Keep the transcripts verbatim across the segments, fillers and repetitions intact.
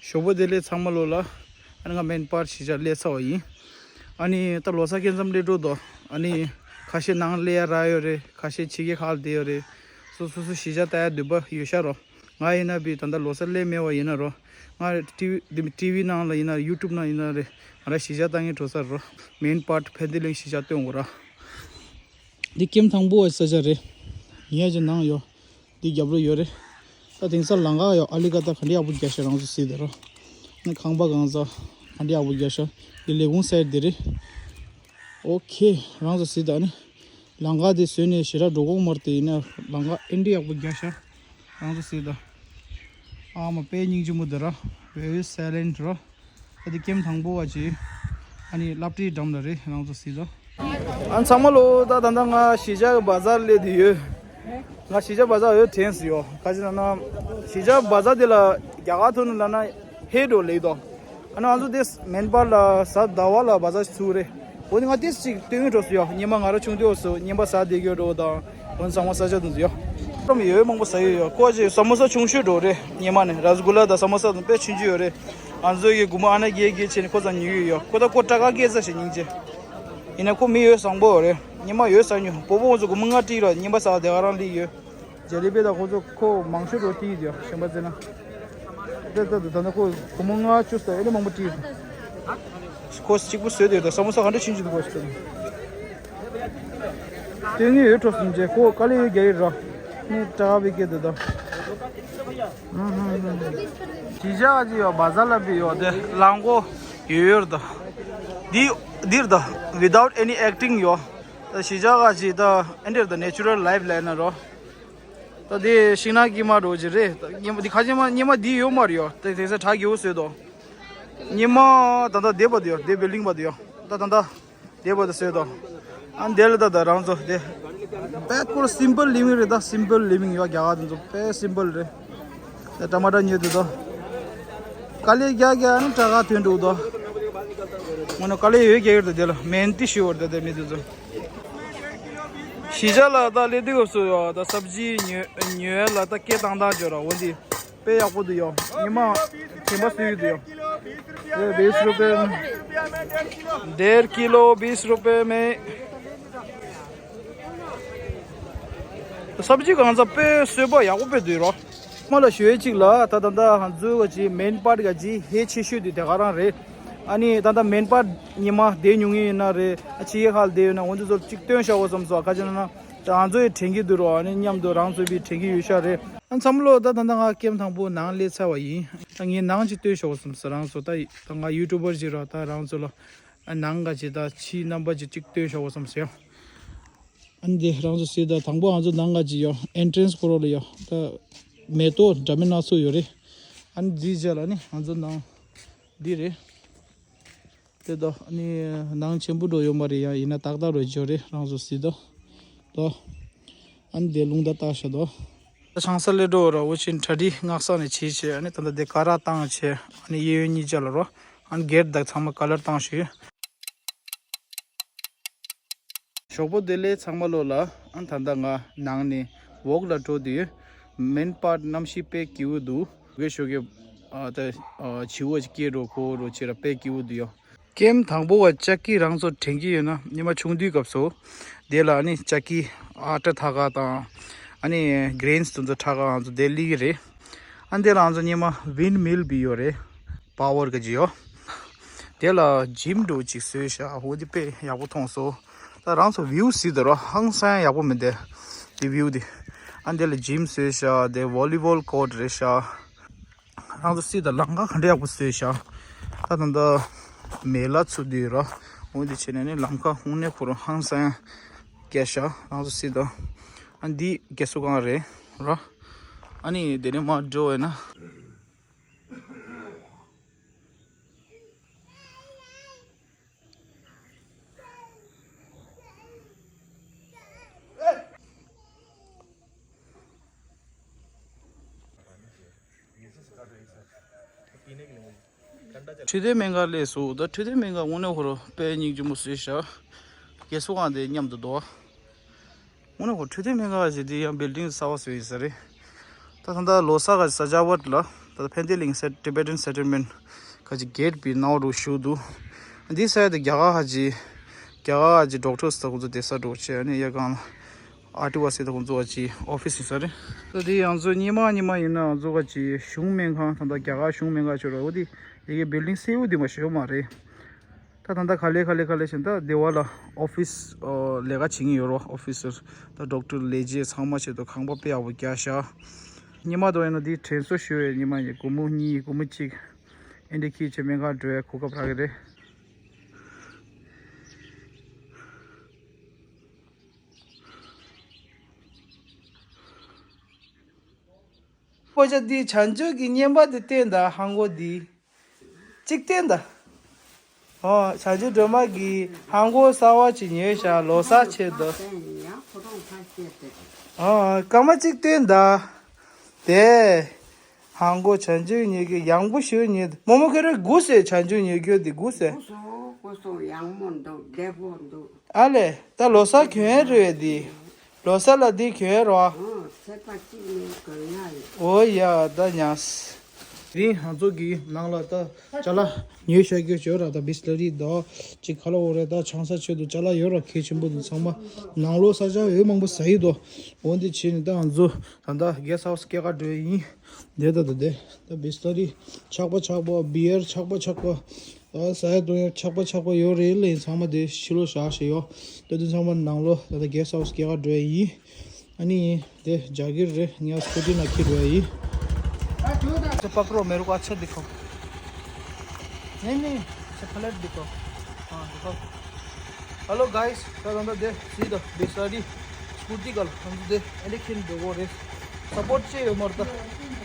ཞོགས་པ་བདེ་ལེགས་ཚང་མ་ལོ་ལ། ཨ་ནི་ང་མེན་པར་གཞིས་ཆགས་སླེབས་ཚར་བ་ཡིན། ཨ་ནི་ད་ལོ་གསར་སྐབས་མཚམས་སླེབས་འགྲོ་དོ། ཨ་ནི་ཁ་ཤས་ནང་སླེབས་ཡ་རག་ཡོད་རེད། ཁ་ཤས་ཕྱི་རྒྱལ་ཁག་ལ་བསྡད་ཡོད་རེད། སོ་སོ་སོ་གཞིས་ཆགས་ལྟ་ཡ་འདོད་པ་ཡོད་ཤག་རོ། ང་ཡིན་ན་བི་ད་ལྟ་ལོ་གསར་སླེབས་མེད་པ་ཡིན་ན་རོ། ང་ཊི་ཝི་ཊི་ཝི་ནང་ལ་ཡིན་ན་ཡུ་ཊུབ་ནང་ཡིན་ན་རེད། ང་ར་གཞིས་ཆགས་ལྟ་མཁན་འགྲོ་ས་རོ། མེན་པར་ཕན་བདེ་གླིང་གཞིས་ཆགས་སྟོན་དགོས་ར། འདི་ཀེམ་དང་པོ་བ་ས་ཆ་རེད། ཉལ་གྱི་ནང་ཡོད། འདི་རྒྱབ་ལོགས་ཡོད་རེད། ད་དེང་སང་ལམ་ཁ་ཡོད། ཨ་ལི་ཀ་ད་ག་འདྲ་ཡག་པོ་རྒྱག་ཤག་རང་ཚོ་གཟིགས་དང་རོ། ནི་ཁང་པ་གང་ས་ག་འདྲ་ཡག་པོ་རྒྱག་ཤག་འདི་ལས་ཁུངས་སའིཌ་འདི་རེད། ཨོ་ཁེ། རང་ཚོ་གཟིགས་དང་ནི། ལམ་ཁ་འདི་བཟོས་ནས་ཞེ་དྲག་འགྲོ་གོང་མར་དེ་ཡིན་ན་ལམ་ཁ་ཨེ་འདྲ་ཡག་པོ་རྒྱག་ཤག་རང་ཚོ་གཟིགས་དང་། ཨ་མ་དཔེ་སྙིང་རྗེ་མོ་འདི་ར། Very silent ར། ཨ་དེ་ཀེམ་དང་པོ་བ་ཅི། ཨ་ནི་སློབ་གྲྭའི་འགྲམ་ལ་རེད། རང་ཚོ་གཟིགས་དང་། ཨ་ཚང་མ་ལོ་ད་ད་ད་ང་གཞིས་ཆགས་ཀྱི་བ་ཛར་སླེབས་དུས་ཡོད། ང་གཞིས་ཆགས་བ་ཛར་ཡོད་དྲན་སོང་ཡོད། ག་ཅི་ལབ་ན། གཞིས་ཆགས་བ་ཛར་དེ་ལ་རྒྱ་གར་ཐོག་ནས་ལབ་ན་ཧེ་འགྲོ་ལེགས་དོ། ཨ་ན་ང་ཚོ་དེ་མེན་པར་ལ་གཟའ་ཟླ་བ་ལ་བ་ཛར་ཚུགས་རེད། འོ་དེ་ང་དེ་ཅིག་སྟོན་གྱི་འགྲོ་སོང་ཡོད། སྙེ་མ་ང་ར་ཆུང་དུས་སུ་སྙེ་མ་ཟ་བསྡད་ཀྱི་འགྲོ་དང་། འོ་ཚང་མ་ས་ཆ་དུ་འཛུལ་ཡོད། ཁྲོམ་ཡོད་མང་པོ་ཟ་ཡོད་ཡོད། ཁོ་ཅིག་ས་མོ་ས་ཆུང་ཤོས་འགྲོ་རེད། སྙེ་མ་ནས་ར་སི་གུ་ལ་དང་ས་མོ་ས་དང་དཔེ་ཆུང་ཆུང་ཡོད་རེད། ང་ཚོ་གི་སྒོར་མོ་ཨ་ན་བརྒྱད་བརྒྱད་བྱས་ནས་ཁོ་ཚང་ཉོ་གི་ཡོད། ཁོ་ད་ཁོ་སྐྲ་དཀར་སྐྱེས་ཚར་ཞེས་སྙིང་རྗེ། ཡིན་ན་ཁོ་མི་ཡོད་བཟང་པོ་རེད། ཉི་མ་ཡོད་ཟ་ཉོ། སྤོ་བོ་ཚོ་སྒོར་མོ་ལྔ་སྤྲད་ར་ཉི་མ་ཟ་དེ་ག་རང་སླེབས་ཡོད། ཇེ་ལི་པི་དང་ཁོ་ཚོ་ཁོ་མང་ཤོས་འགྲོ་སྟེར་ཡོད་ཤན་པ་ཟེར་ན། ད་ད་ད་ད་ཁོ་སྒོར་མོ་ལྔ་བཅུ་ཟ་ཨེ་ནི་མང་པོ་སྤྲད་ཡོད། ཁོ་གཅིག་པུ་བཟོས་དེ་ད་ས་མོ་ས་ག་འདྲ་ཆུང་ཆུང་འདུག་གོ་ཞིག་ད། སྟོན་ནི་ཡོད་འགྲོ་སོང་རྗེས་ཁོ་དཀའ་ལས་ཡོད་རྒྱག་ཡོད་ར། ནི་དྲག་པའི་སྐད་དུ་ད། གཞིས་ཆགས་ཀྱི་ཡོད་བ་ཛར་ལ་བི་ཡོད་དེ་རླངས་འཁོར་ཡོད་ཡོད་རེད་ད། འདི་འདིར་ད་without any acting ཡོད། ད་གཞིས་ཆགས་ཀྱི་ད་ཨེ་འདིར་ད་natural life ལབ་ན་རོ། ད་དེ་ཤིང་ནགས་དཀྱིལ་མ་འགྲོ་གི་རེད། ད་སྙེ་མ་འདི་ཁ་ཤས་མ་སྙེ་མ་འདི་ཡོད་མ་རེད་ཡོད། ད་དེང་སང་གྲ་རྒྱས་པོ་བཟོས་དོ། སྙེ་མ་ད་ད་དེ་བ་དུ་ཡོད། དེ་བི་ལིང་བ་དུ་ཡོད། ད་ད་ད། དེ་བར་དུ་བཟོས་དོ། ཨ་འདི་ལ་ད་ད་རང་ཚོ་དེ། དཔེ་ཁོ་ར་simple living རེད་ད། simple living ཡོད་རྒྱ་གར་དེ་ཚོ་དཔེ་simple རེད། དེ་ཊ་མ་ཊ་ཉོས་དེ་དོ། དཀའ་ལས་རྒྱག་རྒྱག་ནི་དྲག་ག་ཐོན་འགྲོ་དོ། ངོ་ནི་དཀའ་ལས་ཡོད་རྒྱག་ཡོད་དོ། དེ་ལ་མེན་ཏི་ཞུ་བར་དེ་དེ་མི་དེ་ཚོ། གཞིས་ཆགས་ལ་ད་སླེབས་དུས་སྐབས་སུ་ཡོད་ད་སབ་ཇི་ཉོ་ཉོ་ཡ་ལ་ད་སྐད་བཏང་བཏང་བྱོས་ར་འོ་འདི། དཔེ་ཡག་པོ་འདུག་ཡོ། ཉི་མ་དྲན་པ་གསོས་ཡོད་འདུག་ཡོ། ये बीस रुपए में। डेढ़ किलो बीस रुपए में। सब्जी གང་ཚ་དཔེ་གསོས་པ་ཡག་པོ་དཔེ་འདུག་རོ། མ་ལ་ཞུ་ཡས་གཅིག་ལ་ད་ད་ད་ང་ཚོའི་ག་ཅི་མེན་པར་ག་ཅི་ཧེ་ཆེ་ཤོས་དེ་དེ་ག་རང་རེད། ཨ་ནི་ད་ད་མེན་པར་ཉི་མ་བསྡད་མྱོང་ཡིན་ན་རེད། ཨ་ཕྱི་རྒྱལ་ཁག་ལ་བསྡད་ཡོད་ན་འོ་འདི་ཚོ་གཅིག་སྟོན་བྱ་བ་བསམ་སོང་། ག་ཅི་ན་ན། ད་ང་ཚོ་ཡི་དྲན་གྱི་འདུག་རོ། ཨ་ནི་མཉམ་དུ་རང་ཚོ་བི་དྲན་གྱི་ཡོད་ཤག་རེད། ཨ་འཚམ་ལོ་ད་ད་ད་ང་ཀེམ་དང་པོ་ནང་སླེབས་ཚར་བ་ཡིན། ད་ངས་ནང་ཅིག་སྟོན་ཤོག་བསམ་སོང་རང་ཚོ། ད་ད་ང་ཡུ་ཊུབ་པར་ཅིག་ར་ད་རང་ཚོ་ལ་ཨ་ནང་ག་ཅིག་ད་ཕྱིའི་རྣམ་པ་ཅིག་ཅིག་སྟོན་ཤོག་བསམ་སོང་ཡ། ཨ་ནི་དེ་རང་ཚོ་སྲིད་ད་དང་པོ་ང་ཚོ་ནང་ག་ཅིག་ཡོད་ཨེན་ཊི་རན་སི་ཁོ་རོ་ལ་ཡོད་ད། མེ་ཏོག་འདྲ་མིན་སྣ་ཚོགས་ཡོད་རེད། ཨ་ནི་འདིའི་རྗེས་ལ་ནི་ང་ཚོ་ནང་འདི་རེད། དེ་ད་ནི་ནང་ཆེན་པོ་འགྲོ་ཡོད་མ་རེད། ཡང་ཡིན་ན་ཏག་ཏག་རོ་ཅོ་རེད་རང་ཚོ་སྲིད་ད། ད་ཨ་ནི་དེ་རླུང་ད་ལྟ་ཤ་ད། ཆང་ས་ལེ་འགྲོ་ར་འུ་ཆིན་གྲ་སྒྲིག་སྔགས་ས་ནས་བྱེད་བྱེད། ཨ་ནི་ད་ལྟ་དེ་ཀ་ར་བཏང་བྱེད། ཨ་ནི་གཡས་གཡོན་གཉིས་ཆ་ལ་རོ། ཨ་ནི་སྒེར་དག་ཚང་མ་ཀ་ལར་བཏང་ཞུས། ཞོགས་པ་བདེ་ལེགས་ཚང་མ་ལོ་ལ། ཨ་ནི་ད་ལྟ་ང་ནང་ནས་ཝོག་ལ་འགྲོ་དུས་མེན་པར་གནམ་གཤིས་དཔེ་སྐྱིད་པོ་འདུག་ཞོགས་ཀས་ཞོགས་ཀས་ཨ་ད་ཨ་བྱི་བ་ཅིག་སྐྱེས་འགྲོ་ཁོ་རོ་ཅེ་ར་དཔེ་སྐྱིད་པོ་འདུག་ཡོ། ཀེམ་དང་པོ་བ་ལྕགས་ཀྱི་རང་ཚོ་དྲན་གྱི་ཡོད་ན་ཉི་མ་ཆུང་དུས་སྐབས་སུ་དེ་ལ་ཨ་ནི་ལྕགས་ཀྱི་ཨ་ཏྲ་ཐག་ག་དང་ཨ་ནི་གྷི་རེན་སི་དེ་ཚོ་ཐག་ག་ང་ཚོ་དེ་སླེབས་ཀྱི་རེད། ཨ་ནི་དེ་ལ་ང་ཚོ་ཉི་མ་ཝིན་མིལ་བི་ཡོད་རེད། པ་ཝར་ག་ཅི་ཡོད། དེ་ལ་ཇིམ་འགྲོ་ཅིག་བཟོས་ཤག་འོ་དེ་དཔེ་ཡག་པོ་མཐོང་སོང་། ད་རང་ཚོ་ཝིའུ་གཟིགས་དང་རོ། ཧང་སང་ཡག་པོ་མི་འདུག་དེ་ཝིའུ་དེ། ཨ་ནི་དེ་ལ་ཇིམ་བཟོས་ཤག་དེ་ཝོ་ལི་བོལ་ཀོརཊ་རེད་ཤག་རང་ཚོ་གཟིགས་དང་ལམ་ཁ་ག་འདྲ་ཡག་པོ་བཟོས་ཤག་ད་ད་ད་མེ་ལ་ཚུར་བསྡུས་རོ། འོ་དེ་བྱས་ནས་ནི་ལམ་ཁ་དངོས་གནས་ཁོ་རང་ཧང་སང་རྒྱག་ཤག་རང་ཚོ་གཟིགས་དང་། ཨ་ནི་འདི་རྒས་གསོ་ཁང་རེད་རོ། ཨ་ནི་དེ་ནས་མར་འགྲོ་བས་ན། འཕྲོད་བསྟེན་སྨན་ཁང་སླེབས་སོང་། ད་འཕྲོད་བསྟེན་སྨན་ཁང་དངོས་གནས་ཁོ་རང་དཔེ་སྙིང་རྗེ་མོ་བཟོས་ཤག་རྒས་གསོ་ཁང་དེ་མཉམ་དུ་འདུག་དངོས་གནས་ཁོ་འཕྲོད་བསྟེན་སྨན་ཁང་ཞིག་དེ་ཡང་བིལ་ཌིང་གསར་པ་བཟོས་ཡིན་ས་རེད། ད་ད་ལྟ་ལོ་གསར་ག་ས་ཇ་བར་ལ། ད་ཕན་བདེ་གླིང་སེ་Tibetan Settlement ཁ་ཅིག་གེཊ་པའི་ནང་རུ་བཞུགས་འདུག། འདི་ས་ཡ་དེ་རྒྱ་གར་ཧ་ཅི་རྒྱ་གར་ཧ་ཅི་ཌོག་ཊར་སི་དང་ཁོང་ཚོ་བསྡད་ས་འགྲོ་བྱས་ཨ་ནི་ཡ་གང་ལ་ཨར་ཊི་ཝ་སི་དང་ཁོང་ཚོ་ཧ་ཅི་ཨོ་ཕི་སི་ཡིན་ས་རེད། ད་དེ་ཡང་ཚོ་ཉི་མ་ཉི་མ་ཡིན་ན་ང་ཚོ་ཧ་ཅི་གཞུང་སྨན་ཁང་ད་ལྟ་རྒྱ་གར་གཞུང་སྨན་ཁང་ཆོས་ར་འོ་དེ་ཡ་གི་བིལ་ཌིང་སེའུ་དེ་མ་ཤོ་མ་རེད། ད་ད་ལྟ་ག་ལེ་ག་ལེ་ག་ལེ་བྱས་ད་སྡེ་བ་ལ་ཨོ་ཕི་སི་ལས་ཀ་བྱེད་ཀྱི་ཡོད་རོ། ཨོ་ཕི་སར་ད་ཌོག་ཊར་ལས་བྱེད་ཚང་མ་ཆེད་དུ་ཁང་པ་དཔེ་ཡག་པོ་རྒྱག་ཤག། ཉི་མ་དོ་ཡིན་ན་འདི་དྲན་གསོ་ཞུ་བའི་ཉི་མ་ཡིན། སྒོར་མོ་གཉིས་སྒོར་མོ་གཅིག་ཨེ་འདྲ་ཁྱེར་བྱས་སྨན་ཁང་འགྲོ་བའི་གོ་སྐབས་རག་གི་རེད། ཁོ་ཅག་འདི་བྱང་ཆུབ་ཀྱི་བསྙེན་པ་འདི་བསྟན་དང་ཧང་གོ་འདི། གཅིག་བསྟན་དང་། ཨོ་བྱང་ཆུབ་སྒྲོལ་མ་གི་ཧང་གོ་གསར་བ་ཅིག་ཉོས་ཤག་ལོ་གསར་ཆེད་དུ། ཨོ་སྐར་མ་གཅིག་བསྟན་དང་། དེ། ཧང་གོ་བྱང་ཆུབ་ཉེ་གི་ཡང་པོ་ཞུ་ཉེ་མོ་མོ་ཁེ་རེ་དགུ་ཟེར་བྱང་ཆུབ་ཉེ་གི་འདི་དགུ་ཟེར། དགུ་སོ་དགུ་སོ་ཡང་མོ་འདུག་བདེ་པོ་འདུག། ཨ་ལེ། ད་ལོ་གསར་གྱོན་ཡས་རེད་འདི། ལོ་གསར་ལ་འདི་གྱོན་ཡས་རོ། ཨོ་ཚེས་པ་གཅིག་ནས་གྱོན་ཡ་ཡོད། ཨོ་ཡ་ད་ཉག་སི། རིང་ང་ཚོ་གི་ནང་ལ་ད་ཅ་ལག་ཉོས་བཞག་རྒྱུ་བྱོས་ར། ད་བི་སི་ལ་རི་ད་ཅིག་ཁ་ལོ་འོ་རེད། ད་ཆང་ས་ཆོས་དུ་ཅ་ལག་ཡོད་ར་གལ་ཆེན་པོ་འདུག་ཚང་མ་ནང་ལོ་ས་ཆ་ཡོད་མང་པོ་ཟ་ཡི་དོ། འོ་འདི་བྱས་ནས་ད་ང་ཚོ་ད་ད་གེ་སི་ཊི་ཧའུ་སི་སྐྱེལ་ག་འགྲོ་ཡི་ཡིན། དེ་ད་ད་དེ་ད་བི་སི་ལ་རི་ཆག་པ་ཆག་པ། བི་ཡར་ཆག་པ་ཆག་པ། ཨ་ཟ་ཡ་འཐུང་ཡ་ཆག་པ་ཆག་པ་ཡོད་རེད་ལེ། ཚང་མ་དེ་ཕྱི་ལོགས་བཞག་བཞག་ཡོད། ད་དེ་ཚང་མ་ནང་ལོགས་ད་ལྟ་གེ་སི་ཊི་ཧའུ་སི་སྐྱེལ་ག་འགྲོ་ཡ་ཡིན། ཨ་ནི་དེ་རྒྱག་གི་རེད། ངས་སྐུ་ཊི་ནང་འཁྱེར་འགྲོ་ཡ་ཡིན། तो पकड़ो मेरे को, अच्छा दिखाओ। नहीं नहीं, अच्छा फ्लैट दिखाओ। हाँ दिखाओ। Hello guys, ད་ད་ད་དེ་སི་ད་བི་སི་ལ་རི་སྐུ་ཊི་ག་ལ་ང་ཚོ་དེ་ཨེ་འདྲ་ཁྱེར་འགྲོ་གོ་རེད། སཔོར་ཊི་བྱེད་ཡོད་མ་རེད་ད།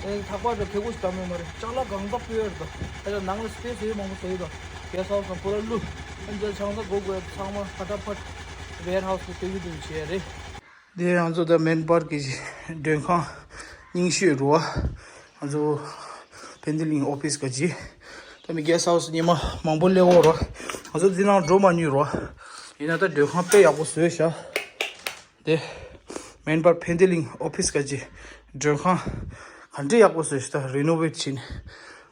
ཨེ་ཐག་པ་ར་ཁེ་གོ་ཞིག་བཏང་ཡོད་མ་རེད། ཅ་ལག་གང་ག་སྤོས་ཡོད་རེད་ད། ཨེ་ད་ནང་ལ་སི་པེ་སི་ཡོད་མང་པོ་ཟ་ཡོད་ད། གེ་སི་ཊི་ཧའུ་སི་ནང་པོ་ར་ལུ། ཨེ་ད་ཆང་ས་དགོས་དགོས་ཡ་ཚང་མ་ཕ་ཏ་ཕ་ཝེར་ཧའུ་སི་ལ་སྤེལ་གི་འདུག་བྱས་རེད། དེ་ང་ཚོ་ད་མེན་པར་གི་མགྲོན་ཁང་རྙིང་ཤོས་རུ་བ། ང་ཚོ་ཕན་བདེ་གླིང་ཨོ་ཕི་སི་ག་ཅི། ད་མི་གེ་སི་ཊི་ཧའུ་སི་ཉི་མ་མང་པོ་སླེབས་འོ་རོ། ང་ཚོ་འདི་ནང་འགྲོ་མ་མྱོང་རོ། ཡིན་ན་ད་མགྲོན་ཁང་དཔེ་ཡག་པོ་བཟོས་ཤག། དེ་མེན་པར་ཕན་བདེ་གླིང་ཨོ་ཕི་སི་ག་ཅི་མགྲོན་ཁང་ག་འདྲ་ཡག་པོ་བཟོས་ཤག་ད་རི་ནོ་ཝེཊ་བྱས་ནས།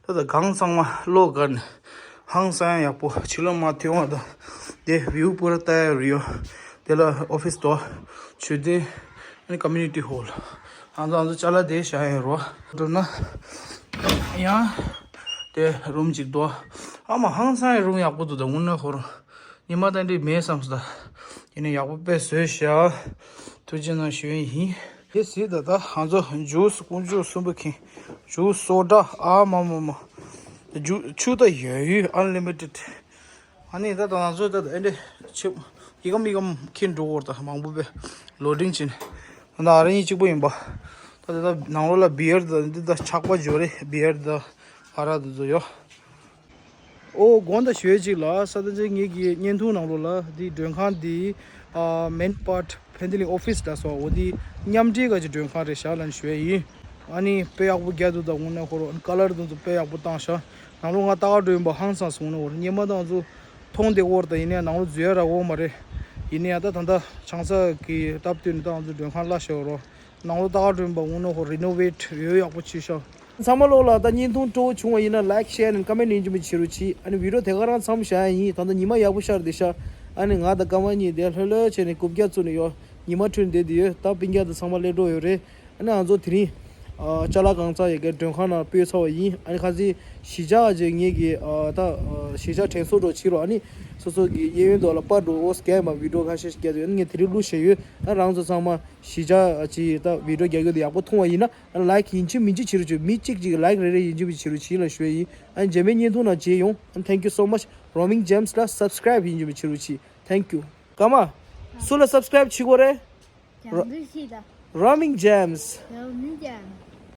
ད་ད་གང་ཚང་མ་གློག་བཀར་ནས་ཧང་སང་ཡག་པོ་ཕྱི་ལོགས་མ་ཐོན་བ་དང་དེ་བིའུ་པུ་ར་ལྟ་ཡ་རེད་ཡོད། དེ་ལ་ཨོ་ཕི་སི་དོ་མཆོད་རྟེན་ཨ་ནི་ཀོ་མུ་ནི་ཊི་ཧོལ། ཨང་ཚོ་ཨང་ཚོ་ཅ་ལག་དེ་བཞག་ཡ་རོ། འགྲོ་ན་ཡང་དེ་རུམ་ཅིག་དོ། ཨ་མ་ཧང་སང་ཡ་རུམ་ཡག་པོ་འདུག་ད་དངོས་གནས་ཧོ་རོ། ཉི་མ་ད་འདི་མེད་བསམ་སོང་ད། ཡིན་ན་ཡག་པོ་དཔེ་བཟོས་ཤག། ཐུགས་རྗེ་གནང་ཞུ་ཡིན། དེ་སྲིད་ད་ལྟ་ང་ཚོ་ཇུས་དཀོན་མཆོག་གསུམ་པོ་ཁེངས། ཇུས་སོ་ཌ་ཨ་མ་མ་མ། ཇུས་ཆུ་ད་ཡོད་ཡོད་ཨན་ལི་མི་ཊེཌ། ཨ་ནི་ད་ལྟ་ང་ཚོ་ད་ཨེ་འདྲ་ཆེ་ཡི་གམ་ཡི་གམ་ཁེངས་འགྲོ་བར་ད་མང་པོ་པས་ལོ་ཌིང་བྱས་ནས། ད་ལྟ་ཨ་རི་གཉིས་གཅིག་པོ་ཡིན་པ། ད་ལྟ་ནང་ལོགས་ལ་བི་ཡར་ད་འདི་ད་ཆག་པ་འཇོ་རེད་བི་ཡར་ད་ཨ་ར་ད་ཚོ་ཡོད། ཨོ་དགོངས་དག་ཞུ་ཡས་ཅིག་ལ་ས་ད་ཅིག་ངེད་ཀྱི་བརྙན་ཐུང་ནང་ལོགས་ལ་འདི་མགྲོན་ཁང་འདི་ཨ་མེན་པར་ཕན་བདེ་གླིང་ཨོ་ཕི་སི་འདྲ་སོགས་འོ་འདི་མཉམ་འབྲེལ་ག་ཅིག་མགྲོན་ཁང་རེད་ཤག་ལབ་ནས་ཞུ་ཡས་ཡིན། ཨ་ནི་དཔེ་ཡག་པོ་རྒྱག་འདུག་ད་དངོས་གནས་ཁོ་རང་ཀ་ལར་དེ་ཚོ་དཔེ་ཡག་པོ་བཏང་ཤག། ནང་ལོགས་ང་ལྟ་ག་འགྲོ་ཡིན་པ་ཧང་སང་སོང་ན་འོ་སྔོན་མ་ད་ང་ཚོ་མཐོང་བསྡད་ཀྱི་ཡོད་རེད་ད། ཡིན་ནའི་ནང་ལོགས་འཛུལ་ཡ་རག་གི་ཡོད་མ་རེད། ཡིན་ནའི་ད་ད་ལྟ་ཆང་ས་གི་སྟབས་བསྟུན་ནས་ད་ང་ཚོ་མགྲོན་ཁང་གླ་བཞག་ཡོད་རོགས། ནང་ལོགས་ལྟ་ག་འགྲོ་ཡིན་པ་དངོས་གནས་ཁོ་རི་ནོ་ཝེཊ་ཡོད་ཡག་པོ་བྱས་ཤག། ཚང་མ་ལོགས་ལ་ད་བརྙན་ཐུང་སྤྲོ་བོ་བྱུང་བ་ཡིན་ན་ལའིཀ་ཤེར་ཨེན་ཌི་ཀོ་མེན་ཊི་ཡིན་གཅིག་མིན་གཅིག་རོགས་གྱིས། ཨ་ནི་བི་ཌིའོ་དེ་ག་རང་མཚམས་བཞག་ཡ་ཡིན། ད་ལྟ་ཉི་མ་ཡག་པོ་ཤར་བསྡད་ཤག། ཨ་ནི་ང་དང་སྐར་མ་གཉིས་དེ་ལྷོད་ལྷོད་བྱས་ནས་རྐུབ་བཀྱག་བཙུགས་ནས་ཡོད། ཉི་མ་འཕྲོད་བསྡད་དེ་ཡོད། ད་སྤུན་ཀྱག་དང་ཚང་མ་སླེབས་འགྲོ་ཡོད་རེད། ཨ་ནི་ང་ཚོ་དེ་རིང་ཨ་ཅ་ལག་གང་ཚང་ཡོད་མཁན་མགྲོན་ཁང་ནང་སྤོས་ཚར་བ་ཡིན། ཨ་ནི་ཁ་སང་གཞིས་ཆགས་ཀྱི་ངེད་ཀྱི་ཨ་ད་ཨ་གཞིས་ཆགས་དྲན་གསོ་འདྲ་བྱེད་རོགས། ཨ་ནི་སོ་སོ་གི་གཡས་གཡོན་དུ་ལ་པར་འདྲ་ཨོ་སི་ཀེམ་མ་བི་ཌིའོ་ཁ་ཤས་ཤིག་བརྒྱབ་ཡོད། ཨ་ནི་ངས་དེ་རིང་བླུགས་བཞག་ཡོད། ཨ་རང་ཚོ་ཚང་མ་གཞིས་ཆགས་ཀྱི་ད་བི་ཌིའོ་རྒྱག་རྒྱུ་དེ་ཡག་པོ་མཐོང་བ་ཡིན་ན། ཨ་ལའིཀ་ཡིན་གཅིག་མིན་གཅིག་བྱེད་རོགས་བྱེད། མི་གཅིག་གཅིག་ལའིཀ་རེ་རེ་ཡིན་གཅིག་མིན་གཅིག་བྱེད་རོགས་བྱེད་ལབ་ཞུ་ཡ་ཡིན། ཨ་ནི་རྗེས་མའི་བརྙན་ཐུང་ནང་མཇལ་ཡོང་། ཨ་ནི་thank you so much། Roaming Gems་ལ་སབ་སི་ཀ་རའིབ་ཡིན་གཅིག་མིན་གཅིག་བྱེད་རོགས་བྱེད། Thank you། སྐར་མ། སུ་ལ་སབ་སི་ཀ་རའིབ་བྱེད་དགོས་རེད། ཇམ་རི་ཤི་ད། Roaming Gems། Roaming Gems།